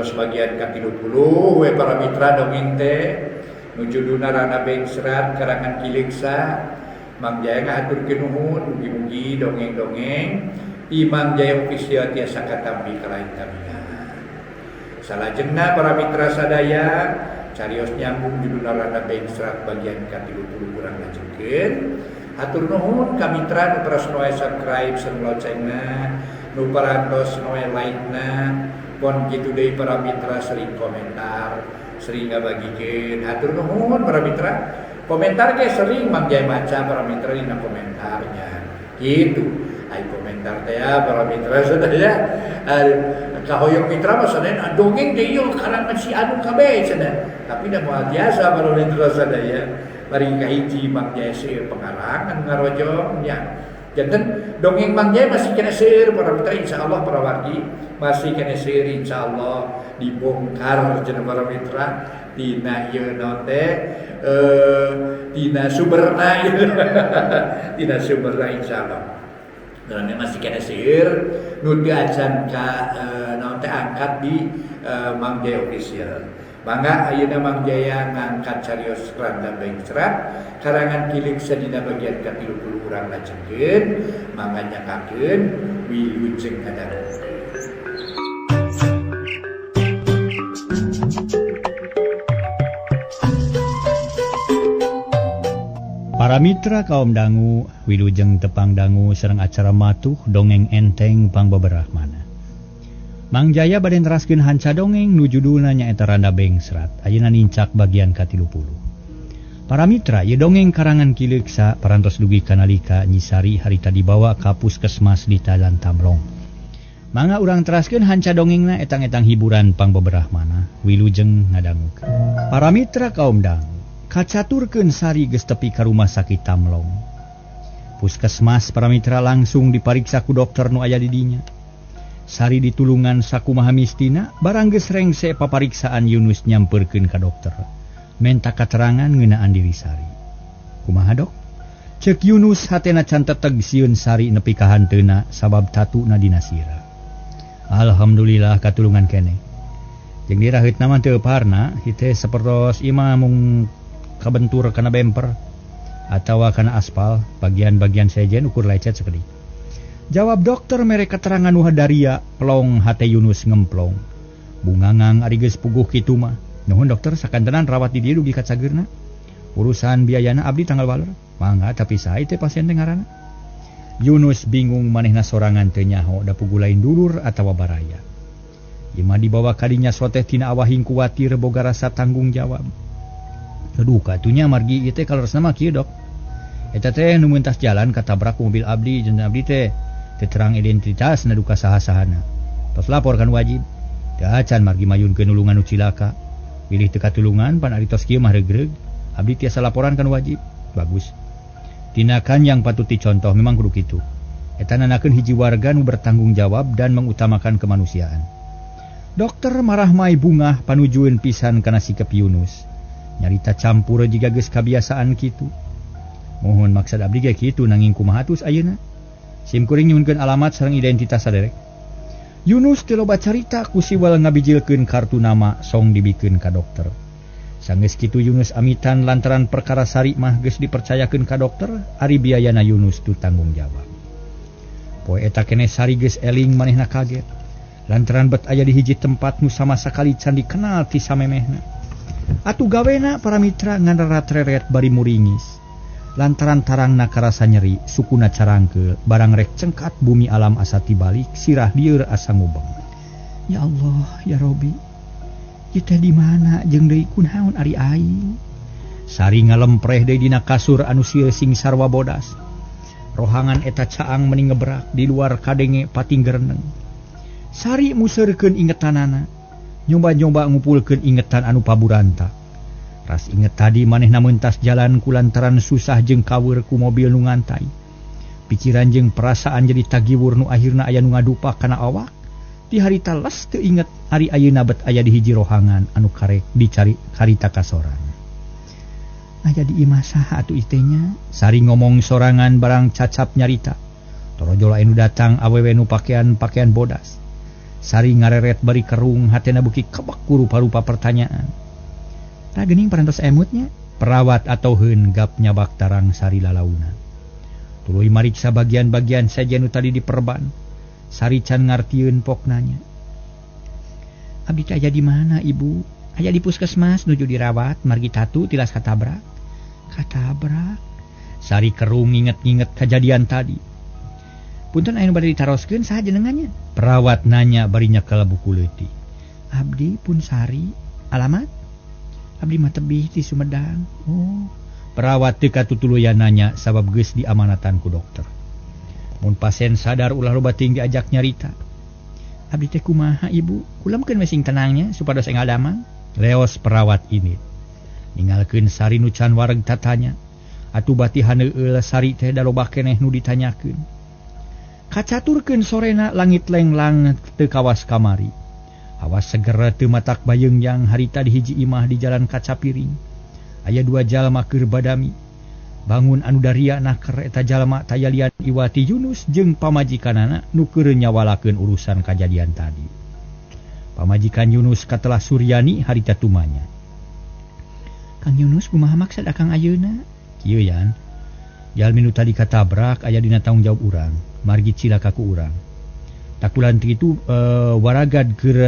Tos bagian ka-30 we para mitra dongeng teh nu judulna Rana Bengsrat karangan Ki Leuksa. Mang Jaya ngahaturkeun nuhun mugi-mugi dongeng-dongeng ti Mang Jaya Official tiasa katampi kalain kamingan. Salajengna para mitra sadaya carios nyambung judulna Rana Bengsrat bagian ka-30 kurang lajengkeun. Hatur nuhun ka mitra nu paras noe subscribe sareng loncengna, nu parantos noe like-na, pon kitu deui para mitra sering komentar, sering ngabagikeun. Hatur nuhun para mitra. Komentar ge sering Mang Jaya maca para mitra dina komentarnya. Gitu. Ai komentar teh ya para mitra sadaya. Kahoyong mitra mah sadaya dongeng teh ieu karangan si anu kabeh cenah. Tapi da moal tiasa para mitra sadaya. Bari kahiji Mang Jaya seueur pengarangan ngarojong nya. Janten dongeng Mang Jaya masih kena seueur para mitra, insyaallah para wargi masih kena seueur, insyaallah dibongkar cenah para mitra tina ieu naon teh tina sumberna tina sumberna insyaallah. Dan masih kena seueur nu teu acan ka naon teh angkat di Mang Jaya Official. Mangga ayeuna Mang Jaya ngangkat carios Randa Bengsrat karangan Ki Leuksa dina bagian ka-30 urang lajengkeun, mangga nyanggakeun wilujeng ngadangukeun. Para mitra kaum dangu wilujeng tepang dangu sareng acara matuh dongeng enteng pangbeberahmana. Mang Jaya bade neraskeun hanca dongeng nu judulna nyaeta Randa Bengsrat ayeuna nincak bagian ka-30. Para mitra ieu dongeng karangan Ki Leuksa parantos dugi kanalika Nyi Sari harita dibawa ka puskesmas di Talan Tamlong. Mangga urang teraskeun hanca dongengna etang-etang hiburan pangbeberahmana wilujeng ngadangukeun. Para mitra kaum dangu kacaturkeun Sari geus tepi ka rumah sakit Tamlong. Puskesmas para mitra langsung dipariksa ku dokter nu aya di dinya. Sari ditulungan sakumaha mistina barang geus rengse papariksaan Yunus nyamperkeun ka dokter. Menta katerangan ngeunaan diri Sari. Kumaha dok? Ceuk Yunus hatena can teteg sieun Sari nepi ka hanteuna sabab tatuna dina sirah. Alhamdulillah katulungan keneh. Jeung diraheutna mah teu parna, hite sapertos imah mung kabentur kana bemper atawa kana aspal, bagian-bagian sejen ukur lecet sakedik. Jawab dokter mere keterangan nu hadaria, plong hate Yunus ngemplong. Bungangang ari geus puguh kitu mah. Nuhun dokter sakantenan rawat di dieu dugi ka cageurna. Urusan biayana abdi tanggal waler. Mangga tapi sae teh pasien teh ngaranna. Yunus bingung manehna sorangan teu nyaho da puguh lain dulur atawa baraya. Ieu mah dibawa ka dinya soteh tina awahing kuwatir boga rasa tanggung jawab. Aduh katunya margi ieu teh kaleresna mah kieu dok. Eta teh nu mentas jalan katabrak mobil abdi jeung abdi teh teu terang identitas na duka saha-sahana. Tos lapor kan wajib. Teu acan margi mayunkeun nulungan nu cilaka. Bilih teu katulungan pan ari tos kieu mah regreg. Abdi tiasa laporan kan wajib. Bagus. Tindakan yang patut dicontoh memang kudu kitu. Eta nanakeun hiji warga nu bertanggung jawab dan mengutamakan kemanusiaan. Dokter marah mai bungah panujueun pisan kana sikep Yunus. Nyarita campur jiga geus kabiasaan kitu. Mohon maksad abdi ge kitu nanging kumaha atuh ayeuna? Sim kuring nyuhunkeun alamat sareng identitas saderek. Yunus teu loba carita ku siwal ngabijilkeun kartu nama song dibikeun ka dokter. Sanggeus kitu Yunus amitan lantaran perkara Sari mah geus dipercayakeun ka dokter, ari biayana Yunus tu tanggung jawab. Poe eta keneh Sari geus eling manehna kaget. Lantaran bet aya di hiji tempat nu sama sakali can dikenal ti samemehna. Atuh gawena para mitra ngan reret bari muringis. Lantaran tarangna karasa nyeri, sukuna carangkeul, barang rek cengkat bumi alam asa tibalik, sirah lieur asa ngubeng. Ya Allah, ya Robi. Ieu teh di mana jeung deui kunaon ari aing? Sari ngalempreh deui dina kasur anu sieun sing sarwa bodas. Rohangan eta caang meni ngebrak di luar kadenge pating gereneng. Sari museurkeun ingetanana, nyoba-nyoba ngumpulkeun ingetan anu paburanta. Ras inget tadi manehna mentas jalan ku lantaran susah jeung kaweur ku mobil nu ngantai. Pikiran jeung perasaan jadi tagiwur nu akhirna aya nu ngadupa kana awak. Di harita les teu inget ari ayeuna bet aya di hiji rohangan anu karek dicari karita kasorangan. Aya di imah saha atuh ieu teh nya? Sari ngomong sorangan barang cacap nyarita. Torojol anu datang awewe nu pakaian-pakaian bodas. Sari ngareret bari kerung hatena beuki kebek ku rupa-rupa pertanyaan. Tah geuning parantos emutnya. Perawat atau heun gap nyabak tarang Sari lalauna. Tuluy mariksa bagian-bagian sejen nu tadi diperban. Sari can ngartieun poknanya. Abdi teh aya di mana ibu? Aya di puskesmas nuju dirawat margi tatu tilas katabrak. Katabrak. Sari kerung nginget-nginget kejadian tadi. Punten aya nu bade ditaroskeun saha jenengannya? Perawat nanya bari nyekel buku leutik. Abdi pun Sari. Alamat? Abdi mah tebih ti Sumedang. Oh. Perawat teu katutuluyan nanya sabab geus diamanatan ku dokter. Mun pasien sadar ulah loba teuing diajak nyarita. Abdi teh kumaha ibu? Kulamkeun we sing tenangnya supados enggal damang. Leos perawat ini. Ninggalkeun Sari nu can wareg tatanya. Atuh bati haneueul Sari teh da loba keneh nu ditanyakeun. Kacaturkeun sorena langit lenglang teu kawas kamari. Hawa seger teu matak bayeungyang harita di hiji imah di jalan Kacapiring. Aya dua jalma keur badami. Bangun anu daria naker eta jalma tayalian Iwati Yunus jeung pamajikanana nu keur nyawalakeun urusan kajadian tadi. Pamajikan Yunus katelah Suryani harita tumanya. Kang Yunus kumaha maksad akang ayeuna? Kieu yan. Jalmi nu tadi katabrak aya dina tanggung jawab urang. Margi cilaka ku urang. Takulan itu waragad keur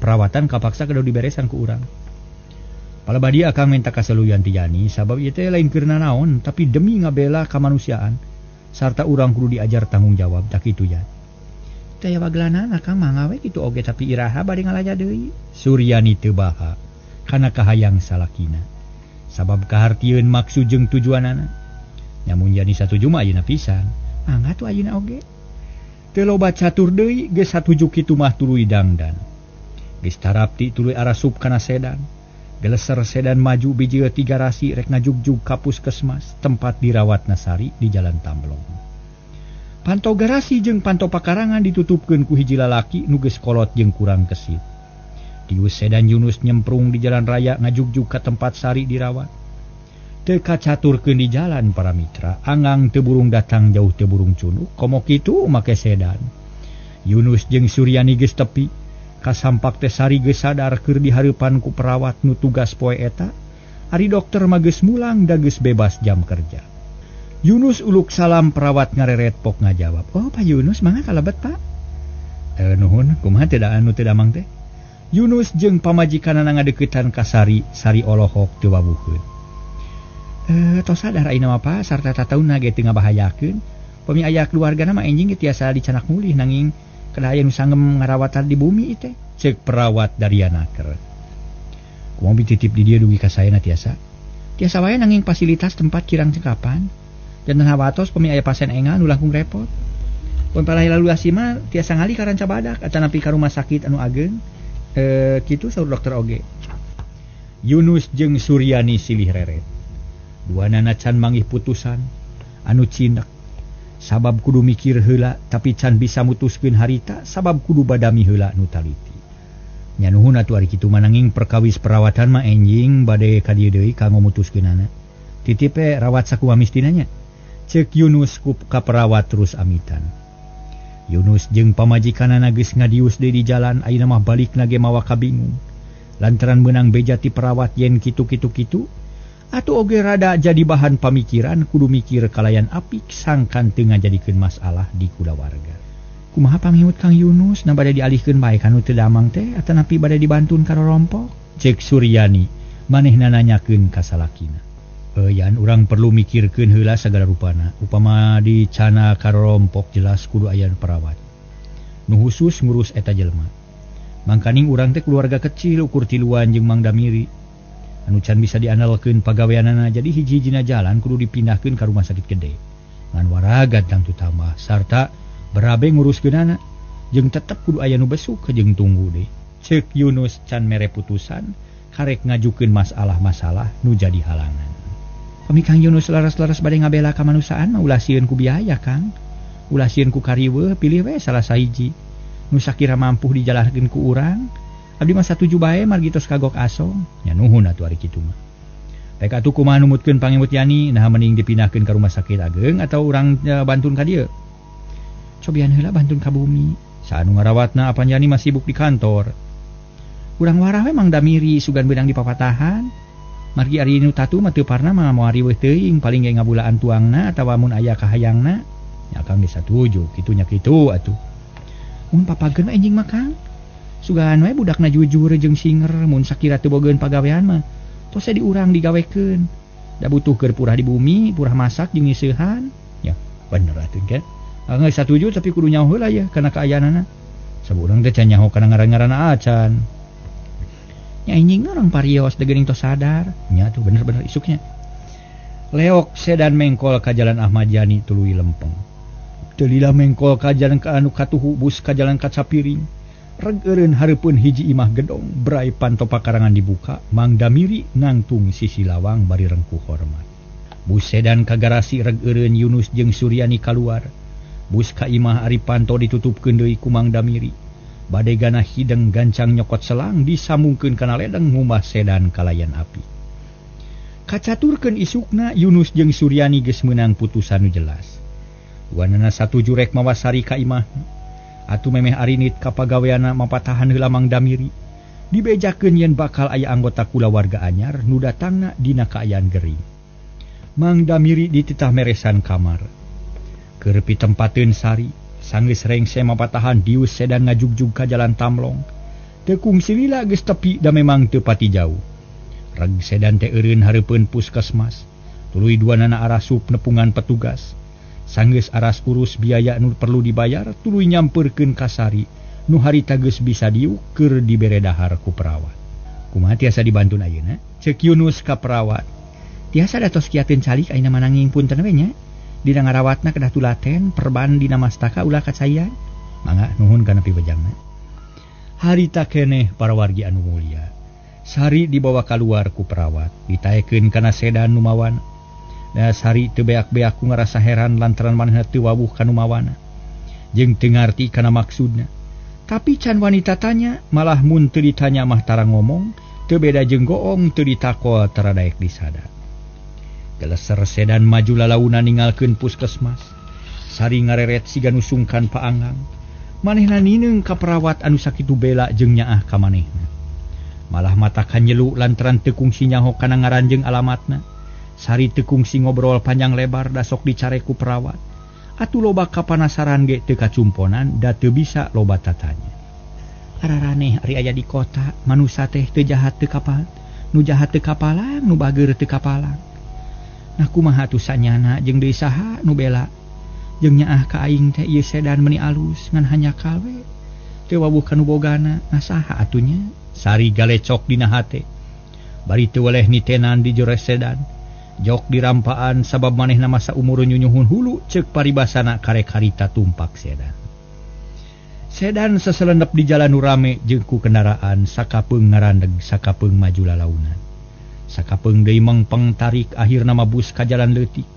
perawatan kapaksa kudu diberesan ku urang. Palebah akang minta kaseluyan ti Yani sabab ieu teh lain keur nanaon tapi demi ngabela kamanusiaan sarta urang kudu diajar tanggung jawab tak kitu ya. Teh aya wagelanan akang mah ngawe kitu oge tapi iraha bade ngalaja deui. Suryani teu baha kana kahayang salakina. Sabab kahartieun maksud jeung tujuanana. Nyamun Yani satuju mah ayeuna pisan. Mangga tuh ayeuna oge. Teu loba catur deui geus satuju kitu mah tuluy dangdan. Geus tarapti tuluy arasup kana sedan. Geleser sedan maju bijil tiga rasi rek ngajugjug ka puskesmas tempat dirawat Sari di Jalan Tamblong. Panto garasi jeung panto pakarangan ditutupkeun ku hiji lalaki nu geus kolot jeung kurang kesit. Tius sedan Yunus nyemprung di jalan raya ngajugjug ka tempat Sari dirawat. Teu kacaturkeun di jalan para mitra, angang teu burung datang jauh teu burung cunuk, komo kitu make sedan. Yunus jeung Suryani geus tepi, kasampak teh Sari geus sadar keur dihareupan ku perawat nu tugas poe eta, ari dokter mah geus mulang da geus bebas jam kerja. Yunus uluk salam perawat ngareret pok ngajawab, "Oh Pak Yunus, mangga kalebet Pak." Nuhun, kumaha teu anu teu damang teh? Yunus jeung pamajikanana ngadeukeutan ka Sari, Sari olohok teu wabuheun. Tos sadar ayeuna mah Pak, sarta tatauna ge teu ngabahayakeun. Pami aya keluargana mah enjing ge tiasa dicanak mulih nanging kedah aya nu sanggem ngarawatan di bumi teh. Ceuk perawat daria naker. Kumaha dititip di dieu dugi ka saena tiasa. Tiasa wae nanging fasilitas tempat kirang cekapan. Janten hawatos pami aya pasien engal nu langkung repot. Pun palai lalu asima tiasa ngali ka Ranca Badak atanapi ka rumah sakit anu ageung. Kitu saur dokter oge. Yunus jeung Suryani silih reret. Duanana can manggih putusan anu cinek sabab kudu mikir heula tapi can bisa mutuskeun harita sabab kudu badami heula nu taliti. Nya nuhun atuh ari kitu mah nanging perkawis perawatan mah enjing bade ka dieu deui kanggo mutuskeunana. Titip we rawat sakumaha mistina nya. Ceuk Yunus ku ka perawat terus amitan. Yunus jeung pamajikanana geus ngadius deui di jalan ayeuna mah balikna ge mawa kabingung. Lantaran meunang beja ti perawat yen kitu-kitu kitu atuh oge rada jadi bahan pamikiran kudu mikir kalayan apik sangkan teu ngajadikeun masalah di kulawarga. Kumaha pangimut Kang Yunus na bade dialihkeun bae ka nu teu damang teh atanapi bade dibantun ka rorompok? Ceuk Suryani manehna nanyakeun ka salakina. Yan urang perlu mikirkeun heula sagala rupana. Upama dicana ka rorompok jelas kudu aya perawat nu khusus ngurus eta jelema. Mangkaning urang teh keluarga kecil ukur tiluan jeung Mang Damiri. Anu can bisa diandalkeun pagaweanana jadi hiji-hijina jalan kudu dipindahkeun ka rumah sakit gede. Ngan waragat tangtu tambah sarta berabe nguruskeunana jeung tetep kudu aya nu besuk jeung tunggu deh. Ceuk Yunus can mere putusan karek ngajukeun masalah-masalah nu jadi halangan. Pami Kang Yunus laras-laras bade ngabela kamanusiaan mah ulah sieun ku biaya Kang. Ulah sieun ku kariweuh pilih we salah sahiji. Nu sakira mampu dijalankeun ku urang. Abdi mah satuju bae margi tos kagok asong. Nya nuhun atuh ari kitu mah. Rek atuh kumaha numutkeun pangemut Yani nah mending dipindahkeun ka rumah sakit ageung atau urang bantun ka dieu. Cobian heula bantun ka bumi. Saanu ngarawatna apan Jani mah sibuk di kantor. Urang warah we Mang Damiri sugan beunang dipapatahan. Margi ari nu tatu mah teu parna mah moal riweuh teuing paling ge ngabulaan tuangna atawa mun aya kahayangna. Nya Kang geus satuju kitu nya kitu atuh. Mun papageun anjing mah Kang. Sugan we budakna jujur jeung singer mun sakira teu bogeun pagawean mah tos diurang digawekeun. Da butuh keur purah di bumi, purah masak jeung ngiseuhan. Ya, bener atuh kan. Geus satuju tapi kudu nyaho heula ya kana kaayaanana. Saburang teh can nyaho kana ngaran-ngaranna acan. Nya anjing orang parios da geuning tos sadar. Nya tuh bener-bener isuknya. Leok sedan mengkol ka jalan Ahmad Yani tuluy lempeng. Teu lila mengkol ka jalan ka anu katuhu bus ka jalan ka Capiring. Reg eureun hareupeun hiji imah gedong brai panto pakarangan dibuka Mang Damiri nangtung sisi lawang bari rengkuh hormat. Bus sedan ka garasi reg eureun Yunus jeung Suryani kaluar. Bus ka imah ari panto ditutupkeun deui ku Mang Damiri. Bade gana hideng gancang nyokot selang disambungkeun kana ledeng ngumbah sedan kalayan api. Kacaturkeun isukna Yunus jeung Suryani geus meunang putusan nu jelas. Duanana satuju rek mawa Sari ka imah. Atuh memeh arinit ka pagaweanna mapatahan heula Mang Damiri. Dibejakeun yen bakal aya anggota kulawarga anyar nu datangna dina kaayaan gering. Mang Damiri dititah meresan kamar. Keur pitempateun Sari, sanggeus rengse mapatahan dius sedan ngajugjug ka jalan Tamlong. Teu kungsi lila geus tepi da memang teu pati jauh. Reg sedan teh eureun hareupeun puskesmas. Tuluy duanana arasup nepungan petugas. Sanggeus aras urus biaya nu perlu dibayar tuluy nyampeurkeun ka Sari nu harita geus bisa diuk keur dibere dahar ku perawat. Kumaha tiasa dibantun ayeuna? Ceuk Yunus ka perawat. Tiasa da tos kiateun calik ayeuna mah nanging punten we nya. Dina ngarawatna kedah tulaten perban dina mastaka ulah kacayan. Mangga nuhun kana piwejangna. Harita keneh para wargi anu mulia. Sari dibawa kaluar ku perawat, ditaekeun kana sedan nu mawana. Da Sari teu beak-beak ku ngarasa heran lantaran manehna teu wawuh ka nu mawana. Jeung teu ngarti kana maksudna. Tapi can wanita tanya, malah mun teu ditanya mah tara ngomong, teu beda jeung goong teu ditakol tara daek disada. Geleser sedan maju lalaunan ninggalkeun puskesmas. Sari ngareret siga nu sungkan paanggang. Manehna nineung ka perawat anu sakitu bela jeung nyaah ka manehna. Malah matakan nyelu lantaran teu kungsi nyaho kana ngaran jeung alamatna. Sari teu kungsi ngobrol panjang lebar da sok dicare ku perawat. Atuh loba kapanasaran ge teu kacumponan da teu bisa loba tatanya. Araraneh ari aya di kota, manusa teh teu jahat teu kapal, nu jahat teu kapalang, nu bageur teu kapalang. Nah kumaha atuh sanyana jeung deui saha nu bela. Jeung nyaah ka aing teh ieu sedan meuni alus ngan hanyakal we. Teu wawuh ka nu bogana, nah saha atuh nya? Sari galecok dina hate. Bari teu weleh nitenan di jero sedan. Jok dirampaan sabab manehna masa umur nyunyuhun hulu ceuk paribasana karek harita tumpak sedan. Sedan seselendep di jalan nu rame jeung ku kendaraan sakapeung ngarandeg sakapeung maju lalaunan. Sakapeung deui mengpeng tarik akhirna mah bus ka jalan leutik.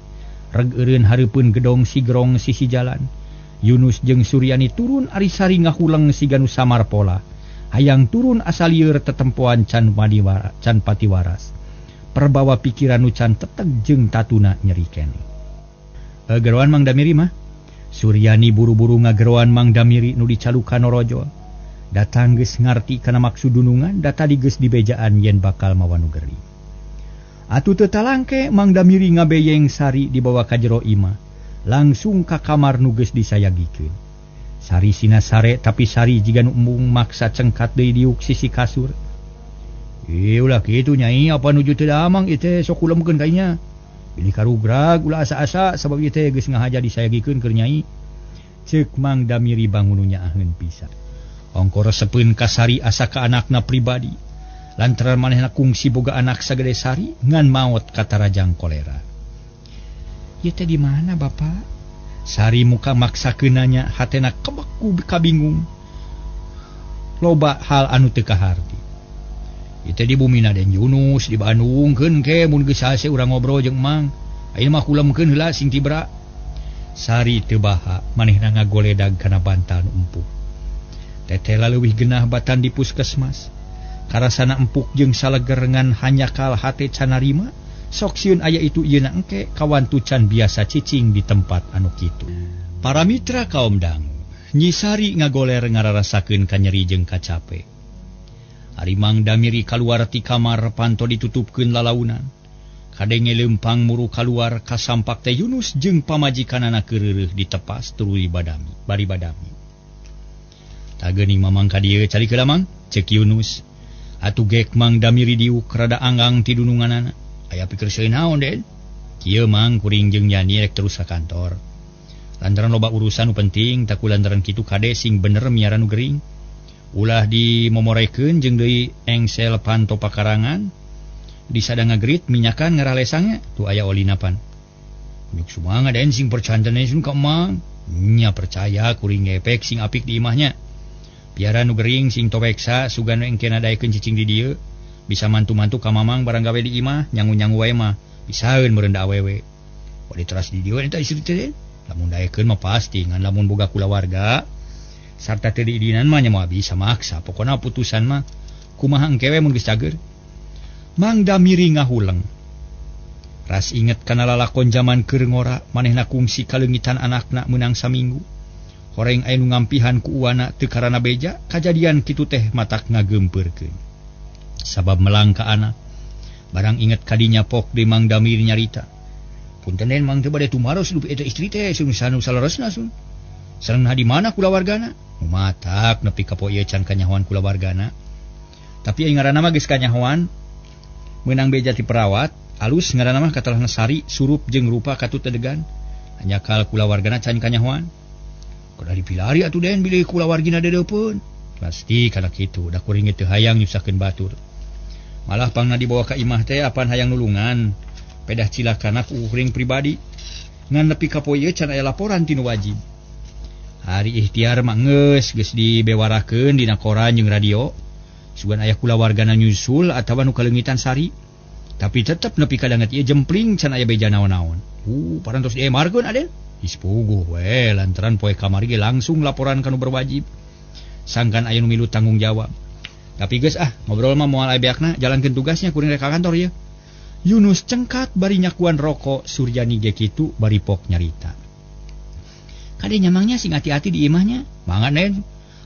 Reg eureun hareupeun gedong sigrong sisi jalan. Yunus jeung Suryani turun ari Sari ngahuleng siga nu samar pola. Hayang turun asa lieur tetempoan can madiwara, can patiwaras. Perbawa pikiran nu can teteg jeung tatuna nyeri keneh. Geroan Mang Damiri mah. Suryani buru-buru ngageroan Mang Damiri nu dicalukan norojol. Datang geus ngarti kana maksud dunungan, da tadi geus dibejaan yen bakal mawa nu gering. Atuh teu talangke Mang Damiri ngabeyeng Sari dibawa ka jero imah, langsung ka kamar nu geus disayagikeun. Sari sina sare tapi Sari jiga nu embung maksa cengkat deui diuk sisi kasur. Ih ulah kitu nyai, apa nuju teu damang ieu teh sok ulemkeun ka inya. Bilih karugrag ulah asa-asa sabab ieu teh geus ngahaja disayagikeun keur nyai. Ceuk Mang Damiri bangun nu nyaaheun pisan. Ongko resepeun ka Sari asa ka anakna pribadi. Lantaran manehna kungsi boga anak sagede Sari ngan maot katarajang kolera. Ieu teh di mana Bapak? Sari muka maksakeun nanya, hatena kebek ku kabingung. Loba hal anu teu kaharti. Ieu teh di bumi Raden Yunus di Bandung keun ke mun geus hase urang ngobrol jeung Mang. Ayeuna mah kulemkeun heula sing tibra. Sari teu baha, manehna ngagoledag kana bantal nu empuk. Teteh laleuwih genah batan di puskesmas. Karasana empuk jeung saleger ngan hanyakal hate canarima, sok sieun aya itu ieu na engke kawantu can biasa cicing di tempat anu kitu. Para mitra kaum dangu, Nyi Sari ngagoler ngararasakeun kanyeri jeung kacape. Ari Mang Damiri kaluar ti kamar panto ditutupkeun lalaunan. Kadenge leumpang muru kaluar kasampak teh Yunus jeung pamajikanana keureuh ditepas tuluy badami, bari badami. Tageuning mamang ka dieu calik heula Mang, ceuk Yunus. Atuh gek Mang Damiri diuk rada anggang ti dununganana. Aya pikir seueur naon Den? Kieu Mang kuring jeung Yani rek terus ka kantor. Lantaran loba urusan nu penting, taku lantaran kitu kade sing bener miara nu gering. Ulah dimomorekeun jeung deui engsel panto pakarangan. Disada ngagrit minyakan ngaralesangnya tuh aya olina pan. Nyuk sumangat den sing percantene sun ka Mang. Nya percaya kuring ngepek sing apik di imahnya. Piara nu gering sing toweksa sugan we engkena daekeun cicing di dieu. Bisa mantu-mantu ka Mamang barang gawe di imah, nyangu-nyangu wae mah. Bisaeun meureun da awewe. Wadi teras di dieu eta istri teh. Lamun daekeun mah pasti ngan lamun boga kulawarga sarta teu diidinan mah nya moal bisa maksa. Pokona putusan mah kumaha engke we mun geus cager. Mang Damiri ngahuleng. Ras inget kana lalakon jaman keur ngora, manehna kungsi kaleungitan anakna meunang saminggu. Horeng aya nu ngampihan ku uana teu karana beja, kajadian kitu teh matak ngagempeurkeun. Sabab melang ka anak, barang inget kadinya pok deui Mang Damiri nyarita. Punten den Mang teh bade tumaros dupi eta istri teh sun sanu saleresna sun. Sareng di mana kulawargana? Matak nepi ka poe ieu can kanyahoan kulawargana. Tapi aya ngaranna mah geus kanyahoan. Meunang beja ti perawat, alus ngaranna mah katalahna sari, surup jeung rupa katut degan. Hanyakal kulawargana can kanyahoan. Kudu dipilari atuh den bilih kulawargina dedeupeun. Pasti kana kitu, da kuring teu hayang nyusahkeun batur. Malah pangna dibawa ka imah teh apan hayang nulungan. Pedah cilakana ku kuring pribadi. Ngan nepi ka poe ieu can aya laporan ti nu wajib. Hari ikhtiar mah geus geus dibewarakeun dina koran jeung radio. Sugan aya kulawargana nyusul atawa nu kaleungitan sari. Tapi tetep nepi ka danget ieu jempling can aya beja naon-naon. Parantos diemarkeun aden. Geus puguh we lantaran poe kamari ge langsung laporan ka nu berwajib. Sangkan aya nu milu tanggung jawab. Tapi geus ah, ngobrol mah moal aya beakna, jalankeun tugasnya kuring rek ka kantor ieu. Yunus cengkat bari nyakuan rokok, Suryani ge kitu bari pok nyarita. Kade nyamangnya sing hati-hati di imahnya. Mangga Den.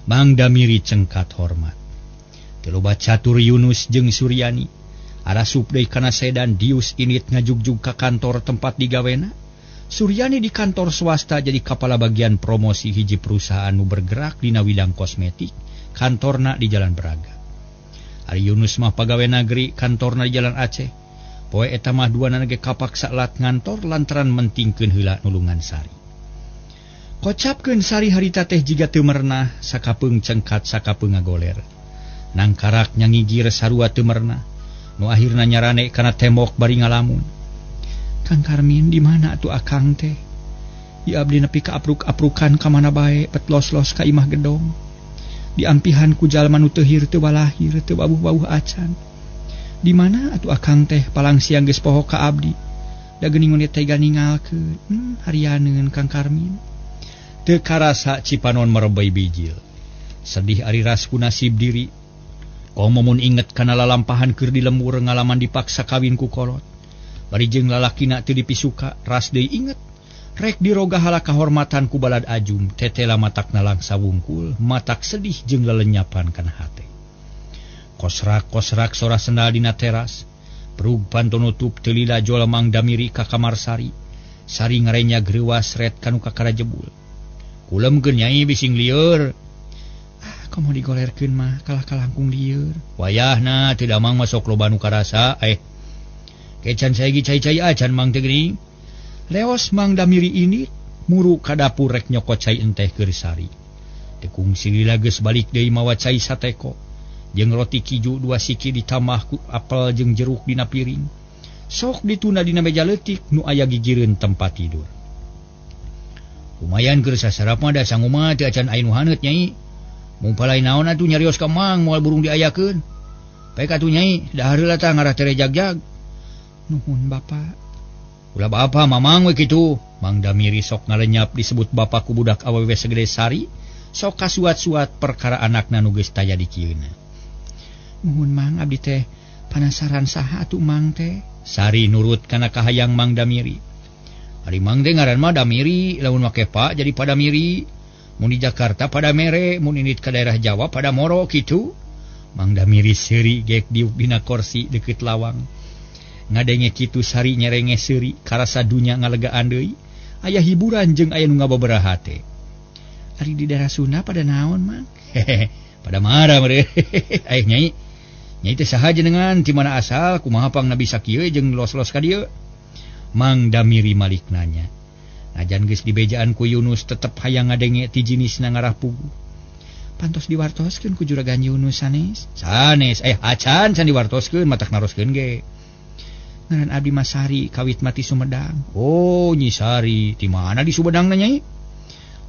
Mang Damiri cengkat hormat. Teu loba catur Yunus jeung Suryani. Arasup deui kana sedan Dius init ngajugjug ka kantor tempat digawena. Suryani di kantor swasta jadi kepala bagian promosi hiji perusahaan nu bergerak dina widang kosmetik, kantorna di Jalan Braga. Ari Yunus mah pagawe nagri, kantorna di Jalan Aceh. Poe eta mah duanana ge kapaksa lat ngantor lantaran mentingkeun heula nulungan Sari. Kocapkeun Sari harita teh jiga teu merenah, sakapeung cengkat sakapeung ngagoler. Nangkarak nyangigir sarua teu merenah, nu akhirna nyarane kana tembok bari ngalamun. Kang Karmin di mana atuh akang teh? Ieu abdi nepi ka apruk-aprukan ka mana bae petlos-los ka imah gedong. Diampihan ku jalma nu teu hir teu balahir teu babuh-babuh acan. Di mana atuh akang teh palang siang geus poho ka abdi. Da geuning teh tega ningalkeun, harianeun Kang Karmin. Teu karasa Cipanon merebei bijil. Sedih ari ras ku nasib diri. Komo mun inget kana lalampahan keur di lembur ngalaman dipaksa kawin ku kolot. Bari jeung lalakina teu dipisuka, ras deui inget. Rek diroga hala kahormatan ku balad ajum, tetela matakna langsa wungkul, matak sedih jeung lelenyapan kana hate. Kosrak-kosrak sora sendal dina teras, perug panto nutup teu lila jol Mang Damiri ka kamar Sari. Sari ngarenya greuwas ret kanu kakara jebul. Kulemkeun nyai bising lieur. Ah, komo digolerkeun mah kalah kalangkung lieur. Wayahna teu damang mah sok loba nu karasa, Kecan saegi cai-cai acan Mang teh geuning. Leos Mang Damiri ini muru ka dapur rek nyokot cai enteh keur Sari. Teu kungsi lila geus balik deui mawa cai sateko. Jeung roti kiju dua siki ditambah ku apel jeung jeruk dina piring. Sok ditunda dina meja leutik nu aya gigireun tempat tidur. Lumayan keur sasarap mah da sangu mah teu acan aya nu haneut nyai. Mung palai naon atuh nyarios ka Mang moal burung diayakeun. Baik atuh nyai, dahar heula tah ngarah tere jag-jag. Nuhun Bapak. Ulah bapa Mamang we kitu. Mang Damiri sok ngalenyap disebut bapa ku budak awewe segede Sari, sok kasuat-suat perkara anakna nu geus taya di kieuna. Nuhun Mang, abdi teh panasaran saha atuh Mang teh? Sari nurut kana kahayang Mang Damiri. Ari Mang teh ngaran mah Damiri, lamun make Pak jadi Padamiri. Mun di Jakarta pada mere, mun indit ka daerah Jawa pada moro kitu. Mang Damiri seuri gek diuk dina korsi deukeut lawang. Ngadenge kitu Sari nyerenge seuri, karasa dunya ngalegaan deui. Aya hiburan jeung aya nu ngababaraha teh. Ari di daerah Sunda pada naon, Mang? Hehehe, pada marah mere. Aya nyai. Nyai teh saha jenengan ti mana asal kumaha pangna bisa kieu jeung los-los ka dieu? Mang Damiri malik nanya. Najan geus dibejaan ku Yunus tetep hayang ngadenge ti jinisna ngarah puguh. Pantos diwartoskeun ku juragan Yunus sanes. Sanes, acan can diwartoskeun matak naroskeun ge. Ngaran abdi Masari kawit mati Sumedang. Oh, Nyi Sari, ti mana di Sumedangna Nyai?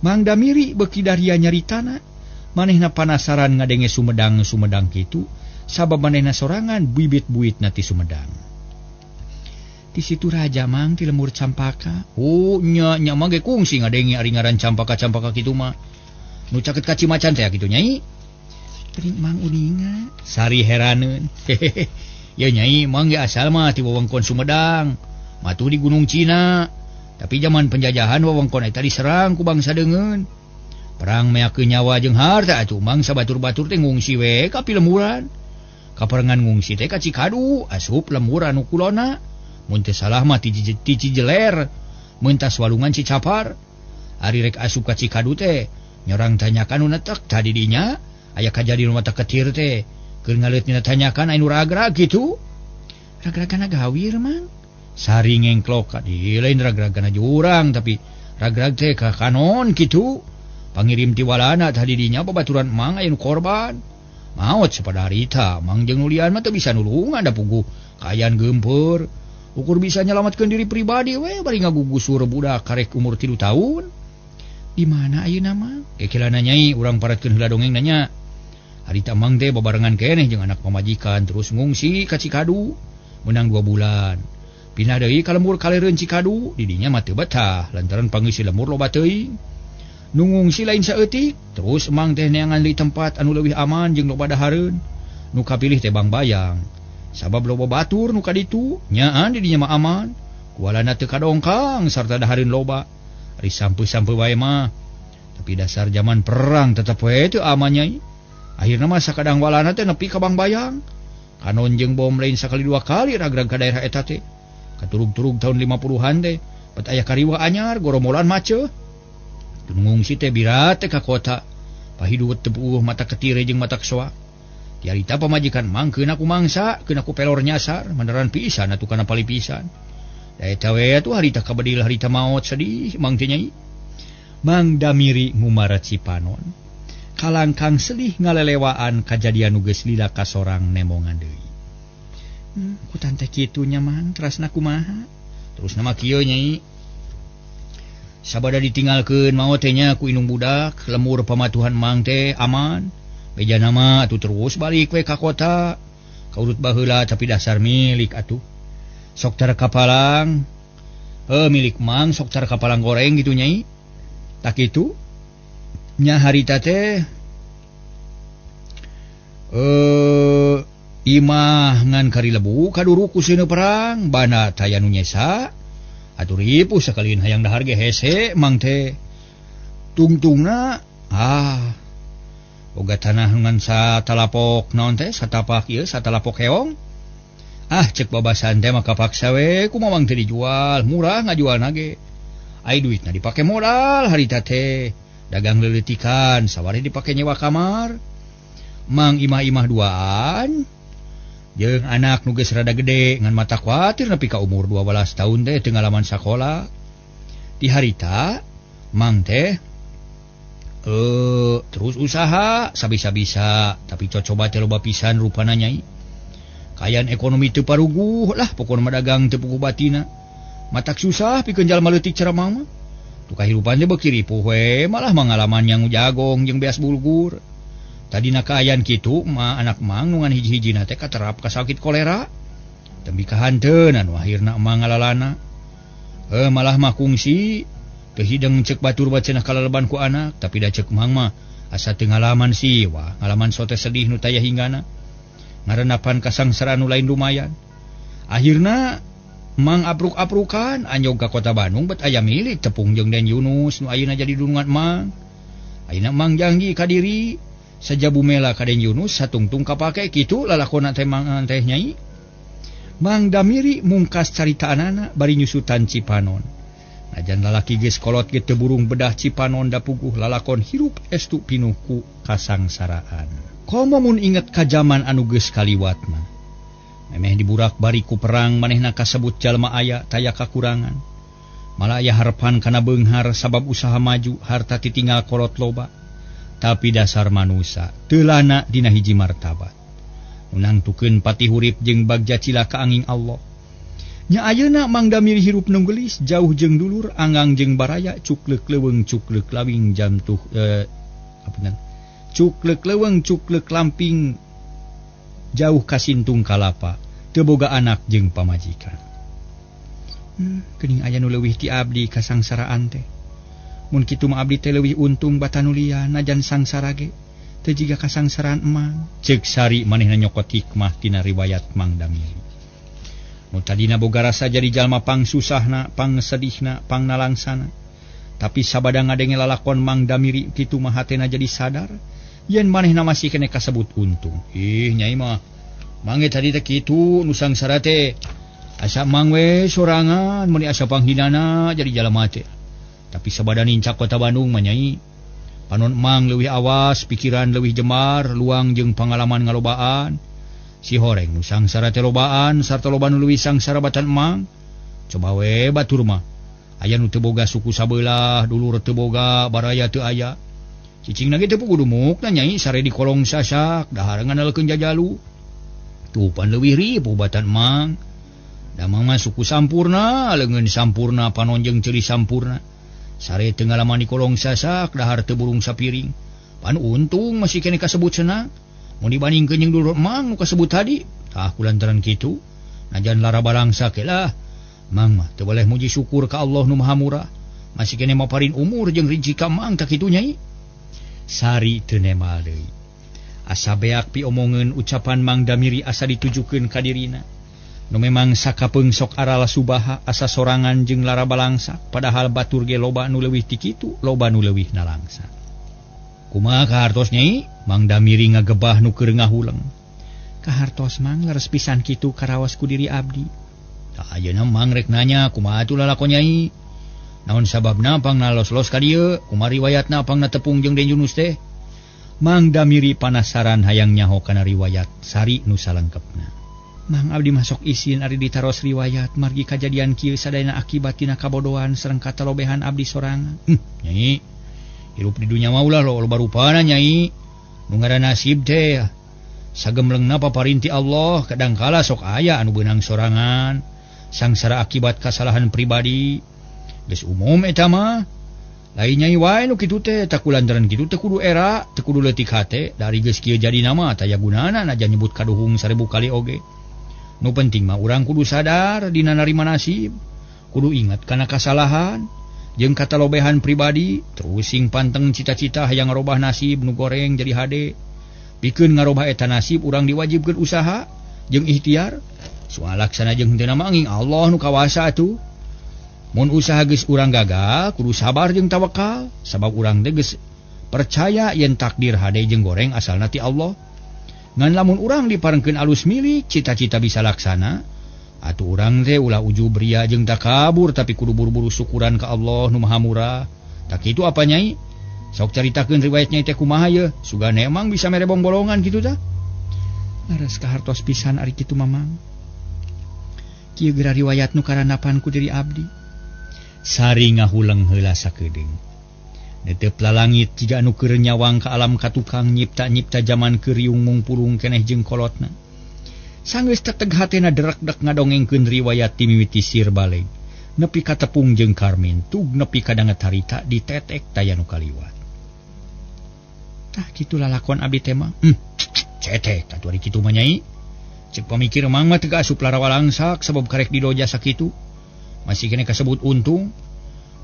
Mang Damiri beuki daria nyaritana. Manehna panasaran ngadenge Sumedang-Sumedang kitu sabab manehna sorangan bibit-buitna ti Sumedang. Di situ raja Mang ti lemur Campaka. Oh nya nya mah ge kungsi ngadenge ari ngaran Campaka-Campaka kitu mah. Nu caket ka Cimacan teh kitu Nyai. Teuing Mang uninga. Sari heraneun. Hehehe. Ya Nyai Mang ge asal mah ti wewengkon Sumedang. Matuh di Gunung Cina. Tapi zaman penjajahan wewengkon eta diserang ku bangsa deungeun. Perang meakeun nyawa jeung harta atuh Mang sabatur-batur teh ngungsi we ka pilemuran. Kaparengan ngungsi teh ka Cikadu asup lemur anu kulona. Mun teu salah mah ti Cijeler, mentas walungan Cicapar. Ari rek asup ka Cikadu teh, nyorang tanyakan nu netek tadi dinya, aya kajadian mata ketir teh. Keur ngaleutna tanyakan anu ragrag kitu. Ragragana gawir, Mang. Sari ngengklok ka di lain ragragana jurang tapi ragrag teh ka kanon kitu. Pangirim ti walana tadi dinya babaturan Mang aya nu korban. Maot sapada harita, Mang jeung nulian mah teu bisa nulungan da puguh kaayaan geumpeur. Ukur bisa nyelamatkan diri pribadi we bari ngagugusur budak karek umur 3 tahun. Di mana ayeuna mah? Kekilana Nyai urang paratkeun heula dongeng nanya. Harita Mang teh babarengan keneh jeung anak pamajikan terus ngungsi ka Cikadu menang 2 bulan. Pindah deui ka lembur kalereun Cikadu, di dinya mah teu betah lantaran pangeusi lemur loba teuing. Nu ngungsi lain saeutik, terus Mang teh neangan deui tempat anu leuwih aman jeung loba dahareun. Nu kapilih teh Bang Bayang. Sabab loba batur nu kaditu nyaan di dinya mah aman kualana teu kadongkang sarta dahareun loba ari sampe-sampe wae mah tapi dasar zaman perang tetep we teu aman Nyai. Akhirna mah sakadang walana teh nepi ka Bang Bayang kanon jeung bom lain sakali dua kali ragrag ka daerah eta teh katurug-turug tahun 50-an teh bet aya kariwa anyar goromolan maceuh ngungsi teh birat teh ka kota pahidut teu puguh mata ketire jeung mata kesoa. Harita pamajikan Mang keuna ku mangsa, keuna ku pelor nyasar, meneran pisan atuh kana pali pisan. Da eta we atuh harita kabedil harita maot sedih Mang teh Nyai. Mang Damiri ngumarat sipanon. Kalangkang sedih ngalelewaan kajadian nu geus lila ka sorang nemongan deui. Ku tante kitu nya Mang, terasna kumaha? Terusna mah kieu Nyai. Sabada ditinggalkeun maot teh nya ku indung budak, lemur pamatuhan Mang teh aman. Beja nama atuh terus balik we ka kota. Kaurut baheula tapi dasar milik atuh. Sok cara kapalang. Milik Mang sok cara kapalang goreng gitu Nyai. Tak kitu. Nya harita teh imah ngan karilebu kaduru ku seuneu perang bana taya nu nyesa. Atuh ripuh sakalian hayang dahar ge hese Mang teh. Tungtungna boga tanah ngan satalapok naon teh satapak ieu satalapok heong. Ah cek babasan teh mah kapaksa we kumaha Mang teh dijual murah ngajualna ge. Ai duitna dipake modal harita teh dagang leuleutikan sawari dipake nyewa kamar. Mang imah-imah duaan jeung anak nu geus rada gede ngan mata kuatir nepi ka umur 12 tahun teh teu ngalaman sakola. Di harita Mang teh terus usaha sabisa-bisa tapi cocoba teh loba pisan rupana Nyai. Kaayaan ekonomi teu paruguh lah pokona mah dagang teu puguh batina. Matak susah pikeun jalma leutik cara Mang mah. Tu kahirupan teh beuki ripuh we malah mangalaman yang jagong jeung beas bulgur. Tadina kaayaan kitu mah anak Mang nu ngan hiji-hijina teh katerap ka sakit kolera. Tembi kahanteun anu akhirna Mang ngalalana. Malah mah kungsi teu hideng cek batur bacenah kalaleban ku anak tapi da cek Mang mah asa teu ngalaman sih wah ngalaman sote sedih nu taya hinggana ngarenapan kasangsaraan nu lain lumayan. Akhirna Mang apruk-aprukan anjog ka kota Bandung bet aya milik tepung jeung Den Yunus nu ayeuna jadi dunungan Mang. Ayeuna Mang Janggi ka diri sajabu mela ka Den Yunus satungtung kapake kitu lalakonna teh Mang teh Nyai. Mang Damiri mungkas caritaanana bari nyusutan Cipanon. Najan lalaki geus kolot ge teu burung bedah Cipanon da puguh lalakon hirup estu pinuh ku kasangsaraan. Komo mun inget ka jaman anu geus kaliwat mah. Memeh diburak bari ku perang manehna kasebut jalma aya taya kakurangan. Malah aya harepan kana beunghar sabab usaha maju harta titinggal kolot loba. Tapi dasar manusa teu lana dina hiji martabat. Nu nangtukeun pati hurip jeung bagja cilaka angin Allah. Nya ayeuna Mang Damiri hirup nu geulis jauh jeung dulur anggang jeung baraya cukleuk leuweung cukleuk lawing jantuh cukleuk leuweung cukleuk lamping jauh kasintung kalapa teu boga anak jeung pamajikan. Geuning aya nu leuwih ti abdi kasangsaraan teh. Mun kitu mah abdi teh leuwih untung batanulia najan sangsara ge teu jiga kasangsaraan emang. Ceuk Sari manehna nyokot hikmah tina riwayat Mang Damiri. Nu tadina boga rasa jadi jalma pangsusahna, pangsedihna, pangnalangsana. Tapi sabada ngadenge lalakon Mang Damiri kitu mah hatena jadi sadar yen manehna masih kene kasebut untung. Ih Nyai mah mange tadi teh kitu nu sangsara teh. Asa mang we sorangan meuni asa panghinana jadi jalma teh. Tapi sabada nincak kota Bandung mah Nyai, panon mang leuwih awas, pikiran leuwih jemar, luang jeung pangalaman ngalobaan. Si horeng nu sangsara teh lobaan sarta loba nu leuwih sangsara batan emang. Coba we batur mah. Aya nu teu boga suku sabelah, dulur teu boga, baraya teu aya. Cicingna ge teu puguh dumukna Nyai sare di kolong sasak, dahar nganalkeun jajalu. Tuh pan leuwih ripuh batan emang. Damang mah suku sampurna, leungeun sampurna, panon jeung ceuli sampurna. Sare teu ngalaman di kolong sasak, dahar teu burung sapiring. Pan untung masih keneh kasebut senang. Mun dibandingkeun jeung dulur emang nu kasebut tadi, tah kulantaran kitu. Najan lara balangsa ke lah. Mang mah teu boleh muji syukur ka Allah nu Maha Murah. Masih keneh maparin umur jeung rinci ka mang tah kitu Nyai. Sari teu nemal deui. Asa beak piomongeun ucapan Mang Damiri asa ditujukeun ka dirina. Nu memang sakapeung sok arala subaha asa sorangan jeung lara balangsa, padahal batur ge loba nu leuwih ti kitu, loba nu leuwih nalangsa. Kumaha kahartos Nyai? Mang Damiri ngagebah nu keur ngahuleng. Kahartos Mang leres pisan kitu karaos ku diri abdi. Tah ayeuna Mang rek nanya kumaha atuh lalakon Nyai? Naon sababna pangna los-los ka dieu? Kumaha riwayatna pangna tepung jeung Den Yunus teh? Mang Damiri panasaran hayang nyaho kana riwayat Sari nu salengkepna. Mang abdi masuk isin ari ditaros riwayat margi kajadian kieu sadayana akibat tina kabodohan sareng katalobehan abdi sorangan. Nyai, hirup di dunya mah ulah loba rupana Nyai. Nu ngaranna nasib teh sagemlengna paparinti Allah, kadangkala sok aya anu beunang sorangan, sangsara akibat kasalahan pribadi. Geus umum eta mah. Lain Nyai wae nu kitu teh, tak kulantaran kitu teh kudu era, teh kudu leutik hate, dari geus kieu jadi nama taya gunana najan nyebut kaduhung 1000 kali oge. Nu penting mah urang kudu sadar dina narima nasib, kudu ingat kana kasalahan jeung katalobehan pribadi, terus sing panteng cita-cita hayang ngarobah nasib nu goreng jadi hade. Pikeun ngarobah eta nasib urang diwajibkeun usaha jeung ikhtiar. Soal laksana jeung henteu mah angin Allah nu kawasa atuh. Mun usaha geus urang gagal, kudu sabar jeung tawakal, sabab urang teh geus percaya yen takdir hade jeung goreng asalna ti Allah. Ngan lamun urang diparengkeun alus milik, cita-cita bisa laksana, atuh urang teh ulah ujub ria jeung takabur, tapi kudu buru-buru syukuran ka Allah nu Maha Murah. Tak kitu apa Nyai? Sok caritakeun riwayat Nyai teh kumaha ye? Sugana emang bisa mere bongbolongan kitu tah? Leres kahartos pisan ari kitu Mamang. Kieu geura riwayat nu karanapan ku diri abdi. Sari ngahuleng heula sakedeung. Netep lalangit jiga anu keur nyawang ka alam katukang nyipta-nyipta jaman keur riung mungpulung keneh jeung kolotna. Sanggeus teteg hatena derekdek ngadongengkeun riwayat ti mimiti sir baleg. Nepi ka tepung jeung Karmin, tug nepi ka danget harita ditetek taya nu kaliwat. Tah kitu lalakon abdi teh mah. Cetek atuh ari kitu mah Nyai. Ceuk pamikir mang mah teu asup larawa langsak sabab karek didoja sakitu. Masih kene kasebut untung.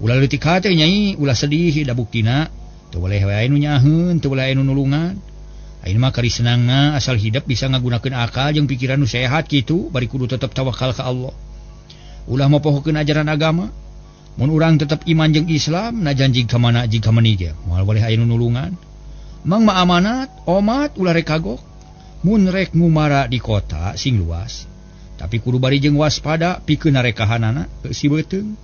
Ulah leutik hate Nyai, ulah sedih da buktina teu boleh wae nu nyaheun, teu boleh nu nulungan. Ayeuna mah kari senangna asal hidup bisa ngagunakeun akal jeung pikiran nu sehat kitu, bari kudu tetep tawakal ka Allah. Ulah mopohokeun ajaran agama. Mun urang tetep iman jeung Islam najan jig ka mana jig ka meni ge moal boleh aya nu nulungan. Mang mah amanat, omat ulah rek kagok. Mun rek ngumara di kota sing luas, tapi kudu bari jeung waspada pikeun narekahanana si beuteung.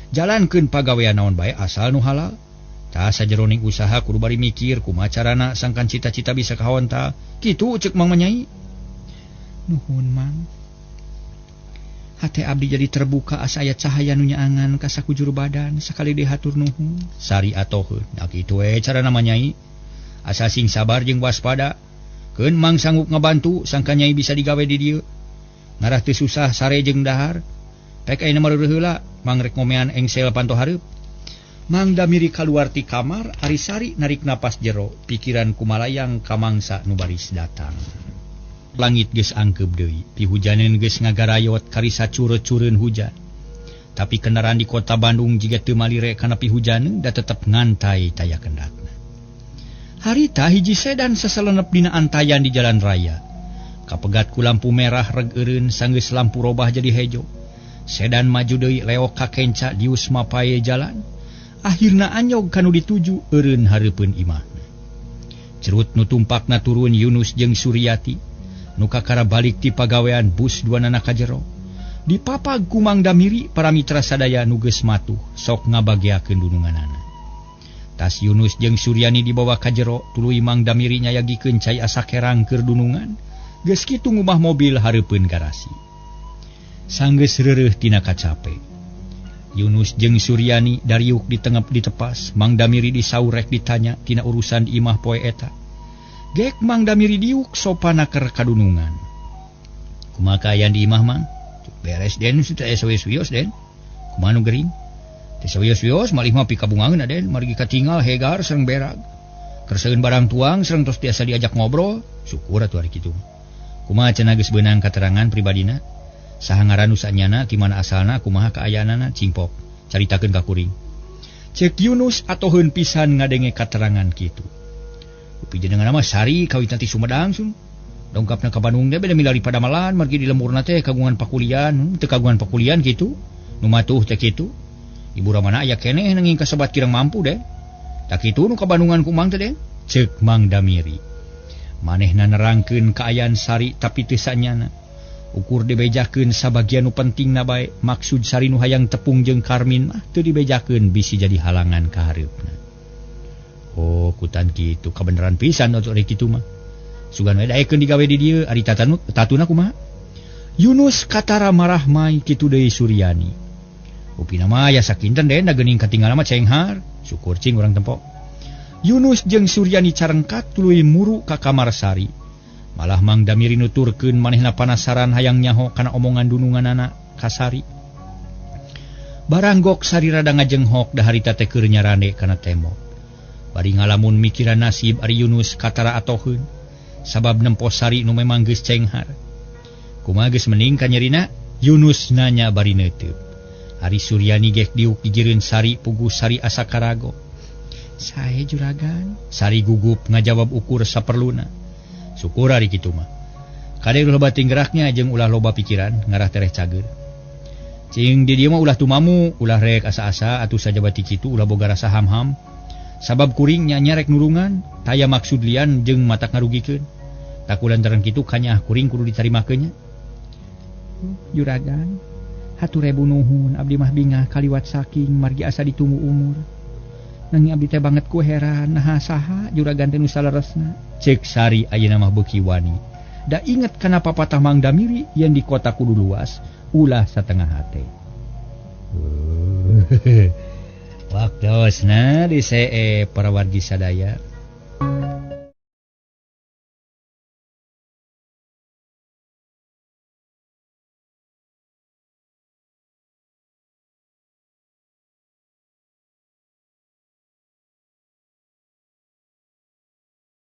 Jalankeun pagawean naon bae asal nu halal. Tah sajeroning usaha kudu bari mikir kumaha carana sangkan cita-cita bisa kahontal. Kitu ceuk Mang Manyai. Nuhun Mang. Hate abdi jadi terbuka asa aya cahaya nu nyaangan ka sakujur badan sakali dihatur nuhun. Sari atoheun. Nah kitu we carana Manyai. Asa sing sabar jeung waspada. Keun Mang sanggup ngabantu sangkan Nyai bisa digawe di dieu. Ngarah teu susah sare jeung dahar. Pek ayeuna mah reureuh heula Mang rek ngomean engsel panto hareup. Mang Damiri kaluar ti kamar, ari Sari narik napas jero, pikiran kumalayang ka mangsa nu baris datang. Langit geus angkeup deui, pihujaneun geus ngagarayot karisa cure-cureun hujan. Tapi kendaraan di kota Bandung jiga teu malire kana pihujaneun da tetep ngantai taya kendakna. Harita hiji sedan sasalenep dina antayan di jalan raya. Kapegat ku lampu merah reg eureun sanggeus lampu robah jadi hejo. Sedan maju deui leok ka kenca dius mapae jalan. Akhirna anyog kanu dituju eureun hareupeun imahna. Cerut nu tumpakna turun Yunus jeung Suryati nu kakara balik ti pagawean bus duanana ka jero. Dipapag ku Mang Damiri para mitra sadaya nu geus matuh sok ngabageakeun dununganana. Tas Yunus jeung Suryani dibawa ka jero tuluy Mang Damiri nyayagikeun cai asa kerang keur dunungan. Geus kitu ngubah mobil hareupeun garasi. Sanggeus reureuh tina kacape. Yunus jeung Suryani dariuk ditengep ditepas, Mang Damiri disaurek ditanya tina urusan di imah poe eta. Gek Mang Damiri diuk sopana keur kadunungan. Kumaha kaayaan di imah Mang? Beres den teu aya sawios-wios den. Kumaha nu gering? Teu sawios-wios malih mah pikabungangeun den, margi katingal hegar sareng berag. Kerseun barang tuang sareng tos biasa diajak ngobrol, syukur atuh ari kitu. Kumaha cenah geus beunang katerangan pribadina? Saha ngaran nu sanyana, ti mana asalna, kumaha kaayaanana, cingpok caritakeun ka kuring. Cek Yunus atoheun pisan ngadenge katerangan kitu. Upi jenengan mah Sari kawitna ti Sumedang sun. Dongkapna ka Bandung teh beda milari padamalan margi di lemburna teh kagungan pakulian, teu kagungan pakulian kitu. Nu matuh teh kitu. Ibu ramana aya keneh nanging kasebat kirang mampu deh. Tak kitu nu ka Bandungan ku Mang teh deh. Cek Mang Damiri. Manehna nerangkeun kaayaan Sari tapi teu sanyana. Ukur dibejakeun sabagian nu pentingna bae, maksud Sari nu hayang tepung jeung Karmin mah teu dibejakeun bisi jadi halangan ka hareupna. Oh, kutan kitu kabeneran pisan atuh ari kitu mah. Sugan we daekeun digawe di dieu ari tatuna kumaha? Yunus katara marah mai kitu deui Suryani. Upina mah aya sakinten den da geuning katinggal mah cenghar, syukur cing urang tempo. Yunus jeung Suryani carengkat tuluy muru ka kamar Sari. Malah Mang Damiri nuturkeun manehna panasaran hayang nyaho kana omongan dununganana ka Sari. Baranggok Sari rada ngajenghok da harita teh keur nyarande kana tembok. Bari ngalamun mikiran nasib ari Yunus katara atoheun sabab nempo Sari nu memang geus cenghar. Kumaha geus mending ka nyerina? Yunus nanya bari neuteub. Ari Suryani gek diuk gigireun Sari puguh Sari asa karago. Sae juragan? Sari gugup ngajawab ukur saperluna. Syukur ari kitu mah. Kade ulah loba tinggeraknya jeung ulah loba pikiran ngarah tereh cager. Cing di dieu mah ulah tumamu, ulah rek asa-asa atuh sajabati kitu ulah boga rasa ham-ham. Sabab kuring nya rek nulungan, taya maksud lian jeung matak ngarugikeun. Takulantaran kitu kanyaah kuring kudu ditarimakeun nya. Juragan, hatur rebu nuhun abdi mah bingah kaliwat saking margi asa ditunggu umur. Nanging abdi teh banget ku heran naha saha juragan teh nu saleresna. Cek Sari ayeuna mah beuki wani. Da inget kana papatah Mang Damiri yen di kota kudu luas, ulah satengah hate. Waktosna di CE para wargi sadaya.